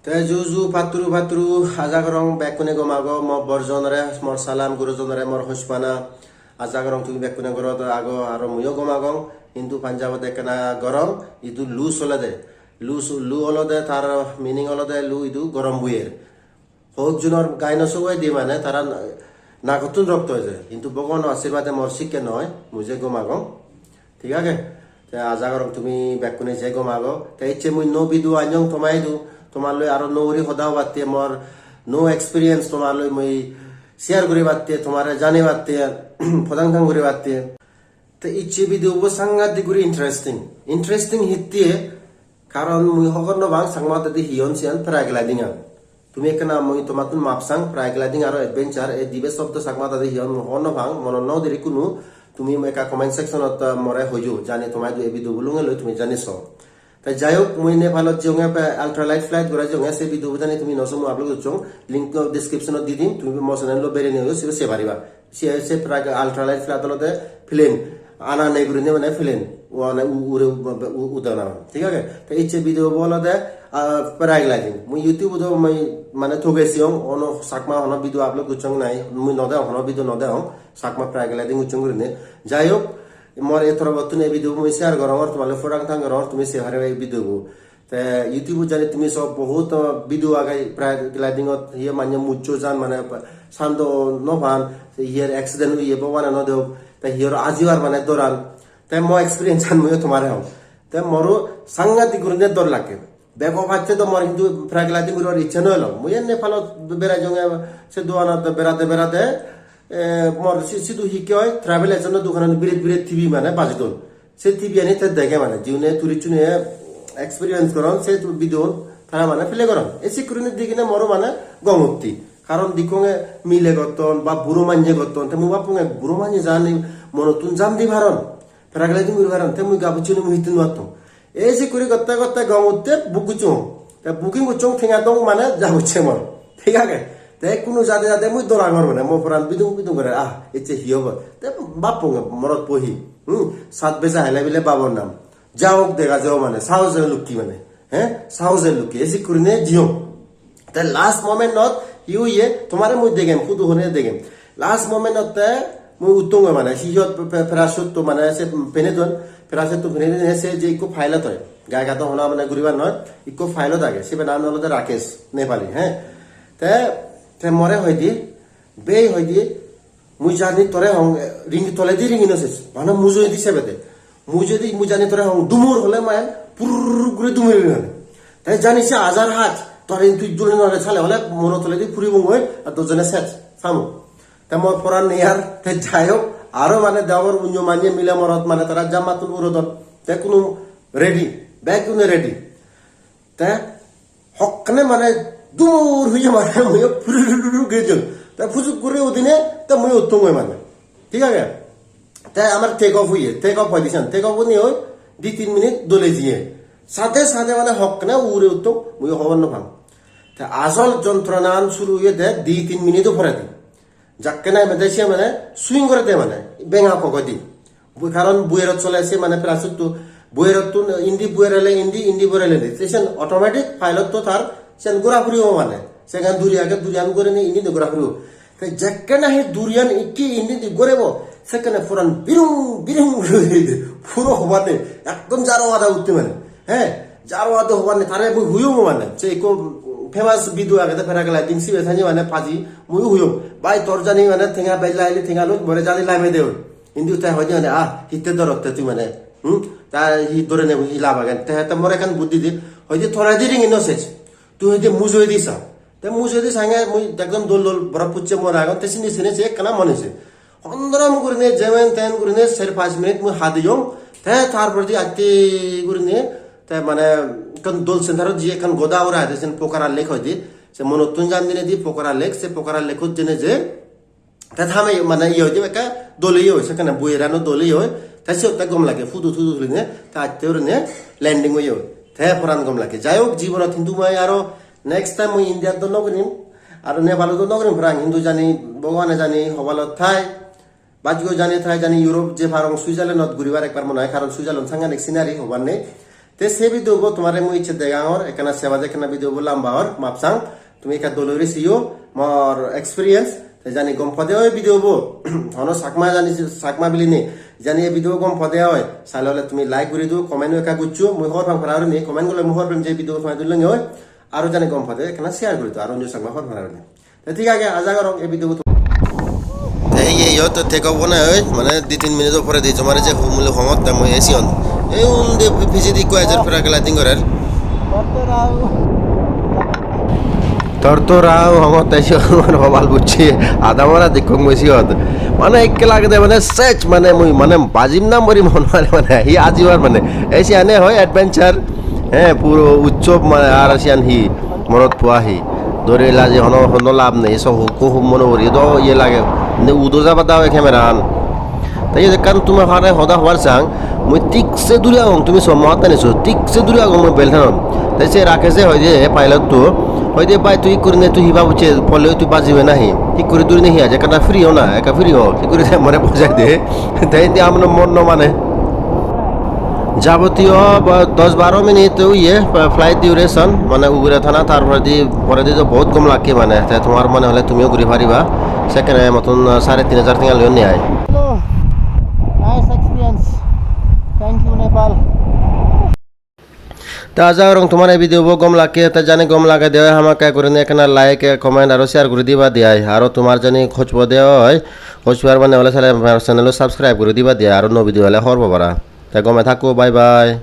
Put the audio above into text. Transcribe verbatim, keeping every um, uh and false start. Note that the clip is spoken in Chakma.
Te ju ju patturu patturu, aja gorong bekkune gom ago, mo borjonore mor salam, gurujonore mor hospana. Aja gorong tumi bekkune gorot ago, aro muiyo gom agong. Hintu Punjabot ekkena gorong, idu lu solede. Lu su-, lu olode tar meaning olode lu idu gorom buyer. Hok junor gai no sogoi di mane tara nagottun rokto eje. Hintu Bhogobano ashirbade mor sikke noi, mui je gom agong. Thik age? Te aja gorong tumi bekkune je gom ago. Te icche mui no video anjong toma idu, tomar loi aro no guri hoda hobatte, mor no experience tomar loi mui share guribatte, tomare janibatte, podang tang guribatte. Te icche video bo sangadik guri interesting. Interesting hitte, karon mui hobor no pang Changma hodadi hi hon siyan paragliding an. Tumi ekkena mui tomattun map sang, paragliding aro adventure, ei dibe shobdo Changma hodadi hi hon mui hobor no pang, monot no uder ikkunu, tumi ekka comment section ot, ah, more hoiyo, jani toma idu ei video bo lunge loi tumi jani so. Te jai hok, mui Nepalot jeyonge, pe-, ultralight flight gora jeyonge, se video bo jani tumi no so mui upload gocchong, link o description ot di dim, tumi mo channel o bereni oyo, sibe sei pariba. Se, se pra-, ultralight flight olode plane, ana nei gurinei mane plane, u-, mane u-, ure u-, u-, udana, thik age? Te icche video bo olode, ah, paragliding. Mui YouTube ot mui mane thoge siyong, ono Chakma hono video upload gocchong nai, mui no degong, hono video no degong, Chakma paragliding gocchong gurinei. Jai hok, mor ei torobottun ei video bo mui share gorongor, tomar loi podang tang gorongor, tumi sei pariba ei video bo. Te YouTube-ot jani tumi sob bohut, uh, video age, paragliding-ot hiye manye mujjo jan, mane sando no pan, se hiyer accident oye, Bhogobane no deok, te hiyer ajibar mane doran. Te mo experience-an muiyo tomare hong. Te moro sangadik gurine dor lage. Bego pacche do mor hintu paragliding guribar icche no elo. Mui enne Nepalot berai jonge, se doganot berade berade, eh, mor si-, sidu hikke oi, travel agent-o doganot biret biret T V mane baji don. Se T V ani te dege mane, jiune tourist-une experience goron, se tu-, video tara mane play goron. E sikkurini digine moro mane gom utti. Karon dikkonge mile gotton ba buro manje gotton, te mui bapponge buro manje jani monottun jam di paron, paragliding guri paron, te mui gabucchini mui hittey nuattong. E sikkuri gotte gotte gom utte book gucchong. Te booking gucchong tenga dong mane ja bucche mor. Thik age? Te kunu jade jade mui dorangor mane, mo poran bidung bidung gore, ah, ecche hi obo? Te bapponge morot pohi. Hmm, sat beja hele bile babor nam. Ja hok dega jao mane, sahoje lukki mane. He? Sahoje lukki. Esi kurine jiyong. Te last moment-ot hi oye, tomare mui degem, hudu hone degem. Last moment-ot te mui uttonge mane, hi hot pe-, pe-, parachute-to mane se pene don, parachute-to pene dine se je ikko pilot oi. Gai gai to hona mane guribar noi, ikko pilot age, sibe nang olode Rakesh, Nepali, he? Te, te more hoide, bei hoide, mui jani tore hong, ringi toledi ringi no ses, mane mujungedi sebede. Mujungedi, mui jani tore hong, dumur hole mayan, purr guri dumur guri hole. Te jani se ajar haj, tore tui dule nore sale hole, moro toledi puribongoi, ar dojone ses, samu. Te mor poran nei ar, te jai hok, aro mane degongor unyo manye mile morot mane tara jammattun urodon. Te kunu ready, bekkune ready. Te hokkene mane dur huye mane mui purururu gejong. Te pujuk guri udine te mui uttongoi mane. Thik age? Te amar take off huye, take off position, take off uni oi di tin minute dole jiye. Sade sade mane hokkene ure uttong mui hobor no pang. Te asol jontronan suru huye de di tin minute poredi. Jakke nahi mane se mane swing gore de mane, benga pogodi. Bu-, karon buerot sole se mane parachute-to, buerottun indi buerele indi, indi buerele indi. Te sen automatic pilot-to tar sen gora puribo mane. Segan duri age, duriyan gurinei indi indi gora puribo. Te jakke nahi duriyan ikki indi indi gorebo, sekkene poran birung birung guri puro hobade, ekdom jaro ada utte mane. He, jaro ado hobar nei, tare mui huyong mane. Se ikko famous video agede paragliding sibe sani mane paji, mui huyong. Bhai, tor jani mane tenga bej laile tenga loi, more jani lame de oi. Indi te hoide mane, ah, hitte dorotte tui mane. Hmm? Ta hi dore nebo, hi lab agen? Te, te more ekkan buddhi di. Hoide tore di ringi no ses. Tui hoide mujungedi sa. Te mujungedi sange mui ekdom dol dol borok pucche mor agon, te sini sini se ekkana mone se. Hondorom gurine, jemen ten gurine, ser pach minute mui hadeyong, te tar poredi atte gurine, te mane ekkan dol center-ot jiye ekkan goda ura age, sen Pokhara Lake hoide, se monottun jan dinedi Pokhara Lake, se Pokhara Lake-ot jene je, te thame mane iye hoide ekka dol iye oi, sekkene buerano dol iye oi, te siyot te gom lage, photo tudo tuline, te atte gurine landing oye oi, te poran gom lage. Jai hok, jibonot hintu mui aro next time mui India-t do no gurim, aro Nepal-ot do no gurim parang, hintu jani Bhogobane jani hobalot thai, bajjo jani thai jani Europe je parong, Switzerland-ot guribar ekbar mone hoi, karon Switzerland sangadik scenery hobar nei. Te se video bo tomare mui icche degangor, ekkana se baje ekkana video bo lamba or, mapsang. Tumi ekka dole guri seyo, mor experience. Te jani gom pode oi video bo, hono Chakma jani, Chakma biline, jani ei video gom pode oi, sale ole tumi like guri do, comment o ekka goccho, mui hobor pang para gurinei, comment gole mui hobor pem je video tomare dol lage oi, aro jani gom pode ekkana share guri do, aro onyo Chakma hobor para gurinei. Te thik age, aja gorong ei video bo. Te iye, iyot take off one oi, mane di tin minute pore di tomare je humule hongot te mui esiyon. Ei undi pijedi ikko ejer paragliding gorer. Tortorao hongot te siyot mor hobal bucche. Adamora dekkong mui siyot. Mane ekke lagede mane sech mane mui mane bajim na morim hon mane mane hi ajibar mane. Ei siyane hoi adventure. He, puro utsob mane ar siyan hi morot pua hi. Dori laji hono hono lab nei, so hukko hum mone guri do iye lage. Ne udo jaba daw camera an. Te iyot ekkan tumi hare hoda hobar sang, mui thik se duri agong, tumi so mo hattani so, thik se duri agong mui belt-anot. Te se Rakesh-e hoide, pilot-to, hoide, "Bhai, tui ikko gurinei tui hi babucche, polle tui bajibe nahi? Ikkuri duri nahi aje, ekkana free ho na, ekka free ho." Ikkuri te more bojai de. Te indi amno mon no mane. Jabotiyo ba dos baro minute oye, flight duration, mane ugure thana, tar poredi, poredi do bahut gom lakke mane. Te tomar mone hole tumiyo guri pariba. Sekkene moton sare tin hajar tenga loyonne ai. Hello. Nice experience. Thank you, Nepal. Ta aja gorong tomar ei video bo gom lakke, te jani gom lage de oi hamakkai gurinei ekkana like, comment aro share guri diba de ai. Aro tomar jani hoj pode oi, hoj par mane ole sale channel o subscribe guri diba de ai, aro nuo video ole hobor pabara. Te gome thakko, bye bye.